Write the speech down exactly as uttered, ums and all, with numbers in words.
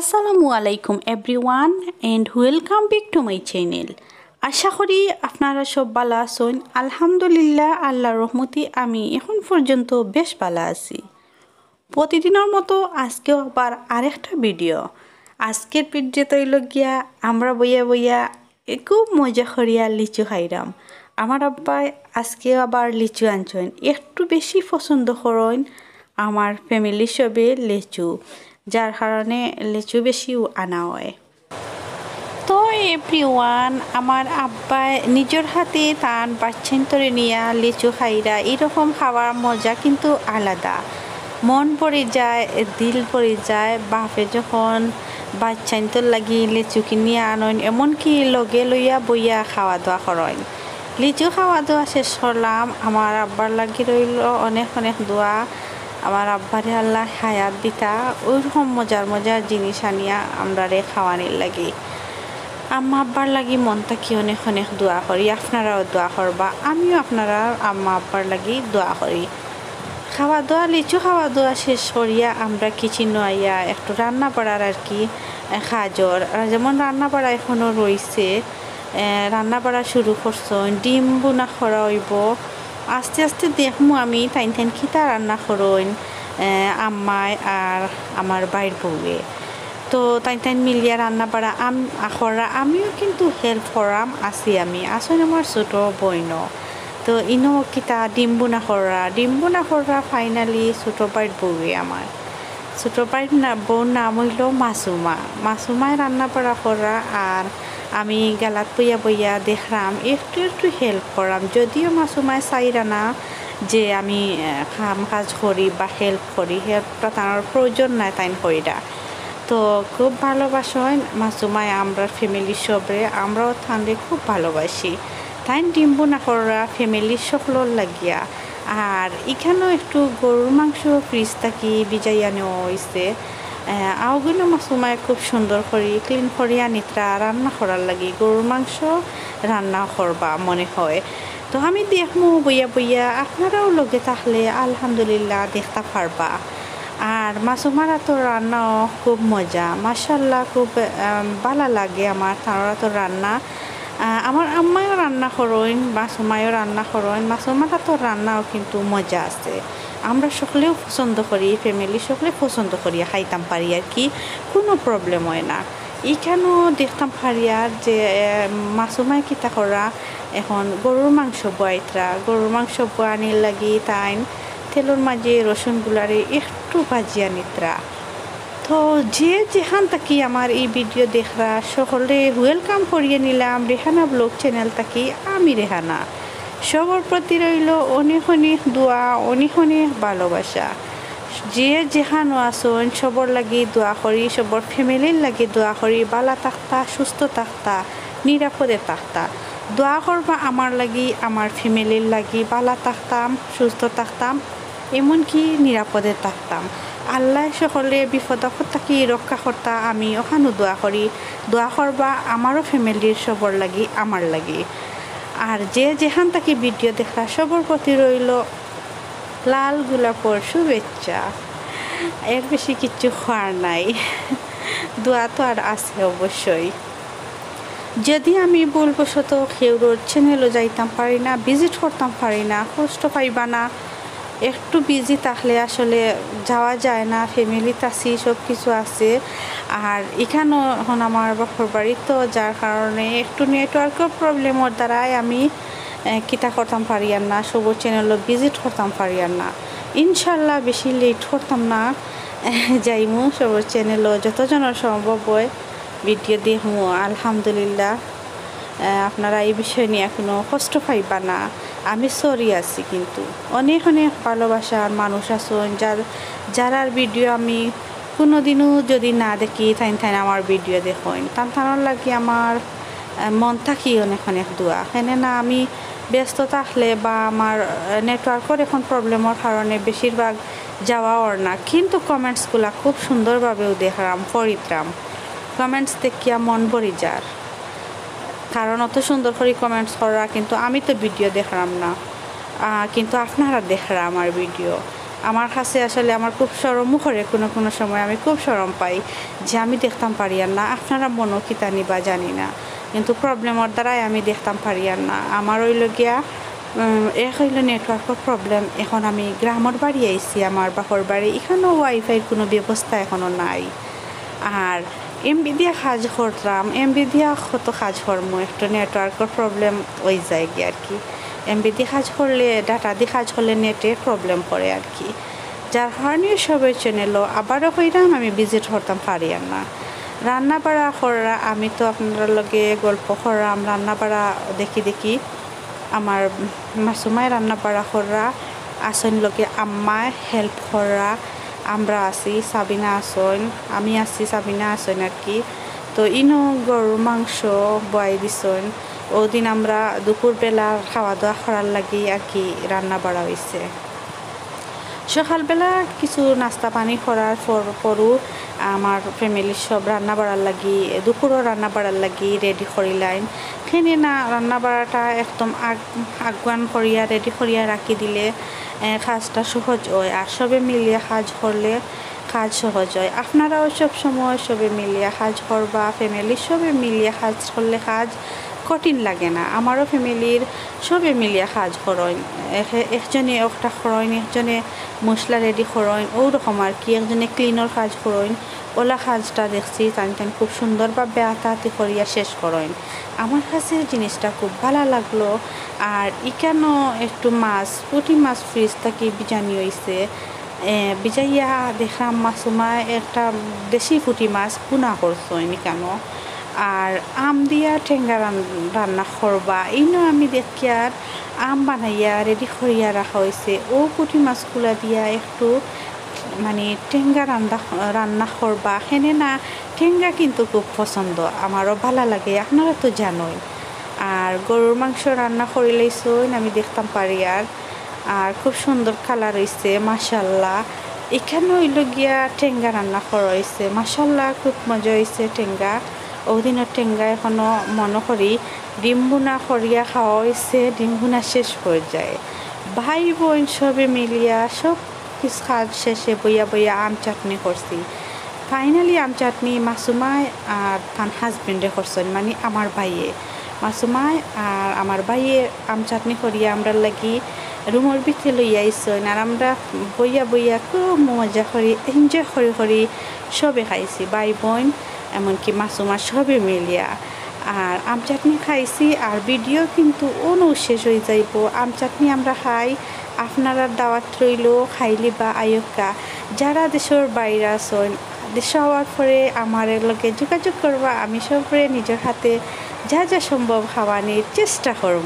আসসালামু আলাইকুম everyone and welcome back to my channel। আশা করি আপনারা সব ভালা আছইন। আলহামদুলিল্লাহ, আল্লাহর রহমতে আমি এখন পর্যন্ত বেশ ভালা আছি। প্রতিদিনর মতো আজকেও আবার আরেকটা ভিডিও। আজকের ভিডিওটা অইলো গিয়া আমরা বইয়া বইয়া এ খুব মজা করিয়া লিচু খাইরাম। আমার আব্বায় আজকেও আবার লিচু আনছইন, একটু বেশি পছন্দ করইন আমার ফ্যামিলি সবে লিচু, যার কারণে লিচু বেশি আনা হয়। তো এভরিওয়ান, আমার আব্বায় নিজর হাতে তান বাচ্চাইন্তরে নিয়া লিচু খাইরা, এরকম খাওয়ার মজা কিন্তু আলাদা। মন ভরি যায়, দিল ভরি যায়। বাপে যখন বাচ্চাইন্তর লাগি লিচু কিনিয়া আনইন, এমনকি লগে লইয়া বইয়া খাওয়া দাওয়া করইন। লিচু খাওয়া দাওয়া শেষ করলাম। আমার আব্বার লাগি রইলো অনেক অনেক দোয়া। আমার আব্বারে আল্লায় হায়াত দিতা, ওইরকম মজার মজার জিনিস আনিয়া আমরারে খাওয়ানির লাগি। আম্মা আব্বার লাগি মন থাকি অনেক অনেক দোয়া করি, আপনারাও দোয়া করবা, আমিও আপনারার আম্মা আব্বার লাগি দোয়া করি। খাওয়া দাওয়া, লিচু খাওয়া দাওয়া শেষ করিয়া আমরা কিচেনো আইয়া একটু রান্না বাড়ার আর কি, এ, কাজর, আর যেমন রান্না বাড়া এখনো রইছে, এ, রান্না বাড়া শুরু করছইন, ডিম বুনা করা অইবো। আস্তে আস্তে দেখমু আমি তাইন তাইন কিতা রান্না করইন, এ, আম্মায় আর আমার বাইর বউয়ে। তো তাইন তাইন মিলিয়া রান্না বাড়া আম-, করা, আমিও কিন্তু হেল্প করাম, আছি আমি, আছইন আমার ছোট বইনও। তো ইনো কিতা ডিম বুনা করা, ডিম বুনা করা ফাইনালি ছোট বাইর বউয়ে আমার। ছোট বাইর না, বউর নাম অইলো মাসুমা। মাসুমায় রান্না বাড়া করা আর আমি গালাত বইয়া বইয়া দেখরাম, একটু একটু হেল্প করাম। যদিও মাসুমায় চাইরা না যে আমি, আহ, কাম কাজ করি বা হেল্প করি, হেল্পটা তার প্রয়োজন নাই তাইন কইরা। তো খুব ভালোবাসইন মাসুমায় আমরার ফ্যামিলির সবরে, আমরাও তানরে খুব ভালোবাসি। তাইন ডিম বুনা করা ফ্যামিলির সকলর লাগিয়া। আর ইখানো একটু গরুর মাংস ফ্রিজ থাকি ভিজাইয়া নেওয়া অইছে। আহ, অগুইন মাসুমায় খুব সুন্দর করি ক্লিন করিয়া নিতরা রান্না করার লাগি, গরুর মাংস রান্না করবা মনে হয়। তো আমি দেখমু বইয়া বইয়া, আপনারাও লগে থাকলে আলহামদুলিল্লাহ দেখতা পারবা। আর মাসুমার আতর রান্নাও খুব মজা, মাশাআল্লাহ, খুব, আম, ভালা লাগে আমার তানর আতর রান্না। আহ, আমার আম্মায়ও রান্না করইন, মাসুমায়ও রান্না করইন, মাসুমার আতর রান্নাও কিন্তু মজা আছে। আমরা সকলেও পছন্দ করি, ফ্যামিলি সকলে পছন্দ করিয়া খাইতাম পারি আর কি, কোনো প্রবলেম হয় না। ইখানো দেখতাম পারি আর যে, আহ, মাসুমায় কিতা করা, এখন গরুর মাংস বওয়াইতরা, গরুর মাংস বওয়ানির লাগি তাইন তেলর মাঝে রসুনগুলারে একটু ভাজিয়া নিতরা। তো যে যেখান থাকি আমার এই ভিডিও দেখরা, সকলরে ওয়েলকাম করিয়া নিলাম রেহানা ব্লগ চ্যানেল থাকি। আমি রেহানা, সবর প্রতি রইলো অনেক অনেক দোয়া, অনেক অনেক ভালোবাসা। যে যেখানো আছইন, সবর লাগি দোয়া করি, সবর ফ্যামিলির লাগি দোয়া করি, ভালা থাকতা, সুস্থ থাকতা, নিরাপদে থাকতা। দোয়া করবা আমার লাগি, আমার ফ্যামিলির লাগি, ভালা থাকতাম, সুস্থ থাকতাম, এমনকি নিরাপদে থাকতাম। আল্লায় সকলরে বিপদ আপদ থাকি রক্ষা করতা, আমি অখানো দোয়া করি। দোয়া করবা আমারও ফ্যামিলির সবর লাগি, আমার লাগি। আর যে যেখান থাকি ভিডিও দেখরা, সবর প্রতি রইলো লাল গোলাপর শুভেচ্ছা। এর বেশি কিচ্ছু কওয়ার নাই। দোয়া তো আর আছে অবশ্যই। যদি আমি ভুলবশত কেউরর চ্যানেলো যাইতাম পারি না, ভিজিট করতাম পারি না, কষ্ট পাইবা না। একটু বিজি থাকলে আসলে যাওয়া যায় না, ফ্যামিলিত আছি, সব কিছু আছে। আর ইখানো এখন আমার বাপর বাড়ি, তো যার কারণে একটু নেটওয়ার্কর প্রবলেমর দ্বারাই আমি, এ, কিতা করতাম পারি আর না, সবর চ্যানেলো ভিজিট করতাম পারি আর না। ইনশাল্লাহ বেশি লেট করতাম না, যাইমু সবর চ্যানেলো, যত জনর সম্ভব হয় ভিডিও দেখমু। আলহামদুলিল্লাহ, আহ, আপনারা এই বিষয় নিয়া কোনো কষ্ট পাইবা না। আমি সরি আছি, কিন্তু অনেক অনেক ভালোবাসার মানুষ আছইন, যার, যারার ভিডিও আমি কোনোদিনও যদি না দেখি, তাইন তাইন আমার ভিডিও দেখইন। তান তানর লাগি আমার, আহ, মন থাকি অনেক অনেক দোয়া। কেনে না, আমি ব্যস্ত থাকলে বা আমার, আহ, নেটওয়ার্কর এখন প্রবলেমর কারণে বেশিরভাগ যাওয়া অর না, কিন্তু কমেন্টসগুলা খুব সুন্দরভাবেও দেখরাম, পড়িতরাম। কমেন্টস দেখিয়া মন ভরি যার, কারণ অত সুন্দর করি কমেন্টস কররা, কিন্তু আমি তো ভিডিও দেখরাম না, আহ, কিন্তু আপনারা দেখরা আমার ভিডিও। আমার কাছে আসলে আমার খুব শরমও করে, কোনো কোনো সময় আমি খুব শরম পাই যে আমি দেখতাম পারিয়ার না। আপনারা মনো কিতা নিবা জানি না, কিন্তু প্রবলেমর দ্বারাই আমি দেখতাম পারিয়ার না। আমার অইলো গিয়া, উম, এক অইলো নেটওয়ার্কর প্রবলেম। এখন আমি গ্রামর বাড়ি আইছি, আমার বাপর বাড়ি, ইখানো ওয়াইফাইর কোনো ব্যবস্থা এখনো নাই। আর এমবি দিয়া কাজ করতাম, এমবি দিয়া কত কাজ করমু, একটু নেটওয়ার্কর প্রবলেম অই যায় গিয়া আর কি। এমবি দি কাজ করলে, ডেটা দি কাজ করলে নেটে প্রবলেম করে আর কি। যার কারণে সবর চ্যানেলও আবারও কইরাম আমি ভিজিট করতাম পারিয়ার না। রান্না বাড়া কররা, আমি তো আপনারার লগে গল্প কররাম, রান্না বাড়া দেখি দেখি। আমার মাসুমায় রান্না বাড়া কররা, আছইন লগে আম্মায় হেল্প কররা, আমরা আছি, সাবিনা আছইন, আমি আছি, সাবিনা আছইন আর কি। তো ইনো গরুর মাংস বয়াই দিছইন। ওদিন আমরা দুপুরবেলা খাওয়া দাওয়া করার লাগি আর কি রান্না বাড়া অইছে। সকালবেলা কিছু নাস্তা পানি করার পর পরও আমার ফ্যামিলির সব রান্না বাড়ার লাগি, দুপুরও রান্না বাড়ার লাগি রেডি করিলাইন। কেনে না রান্না বাড়াটা একদম আগ-, আগুয়ান করিয়া রেডি করিয়া রাখি দিলে, এ, কাজটা সহজ অয়। আর সবে মিলিয়া কাজ করলে কাজ সহজ অয়। আপনারাও সব সময় সবে মিলিয়া কাজ করবা, ফ্যামিলির সবে মিলিয়া কাজ করলে কাজ কঠিন লাগে না। আমারও ফ্যামিলির সবে মিলিয়া কাজ করইন, একে-, একজনে একটা করইন, একজনে মশলা রেডি করইন, ওরকম আর কি, একজনে ক্লিনর কাজ করইন। ওলা কাজটা দেখছি তান তান খুব সুন্দরভাবে আতাআতি করিয়া শেষ করইন। আমার কাছে জিনিসটা খুব ভালা লাগলো। আর ইকানো একটু মাছ, পুঁটি মাছ ফ্রিজ থাকি ভিজানি অইছে। এ, ভিজাইয়া দেখলাম মাসুমায় একটা দেশি পুঁটি মাছ ভুনা করছইন ইকানো। আর আম দিয়া টেঙ্গা রান-, রান্না করবা। ইনো আমি দেখিয়ার আম বানাইয়া রেডি করিয়া রাখা অইছে। ও পুঁটি মাছগুলা দিয়া একটু মানে টেঙ্গা রান্দা, রান্না করবা। কেনে না টেঙ্গা কিন্তু খুব পছন্দ, আমারও ভালা লাগে, আপনারা তো জানইন। আর গরুর মাংস রান্না করিলাইছইন, আমি দেখতাম পারিয়ার। আর খুব সুন্দর কালার অইছে, মাশাআল্লাহ। ইকানো অইলো গিয়া টেঙ্গা রান্না করা অইছে, মাশাআল্লাহ, খুব মজা অইছে টেঙ্গা। ওদিনর টেঙ্গা এখনো মনো করি, ডিম ভুনা করিয়া খাওয়া অইছে, ডিম ভুনা শেষ অই যায়। ভাই বইন সবে মিলিয়া সব কিছু কাজ শেষে বইয়া বইয়া আম চাটনি করছি। ফাইনালি আম চাটনি মাসুমায় আর তান হাজবেন্ডে করছইন, মানে আমার ভাইয়ে। মাসুমায় আর আমার ভাইয়ে আম চাটনি করিয়া আমরার লাগি রুমর ভিতরে লইয়া আইছইন। আর আমরা বইয়া বইয়া খুব মজা করি, এনজয় করি করি সবে খাইছি, ভাই বইন, এমনকি মাসুমা সবে মিলিয়া। আর আম চাটনি খাইছি, আর ভিডিও কিন্তু অনো শেষ অই যাইবো। আম চাটনি আমরা খাই, আপনারার দাওয়াত রইলো, খাইলিবা আইক্কা। যারা দেশর বাইরে আছইন, দেশো আওয়ার পরে আমার লগে যোগাযোগ করবা, আমি সবরে নিজর হাতে যা যা সম্ভব খাওয়ানির চেষ্টা করমু।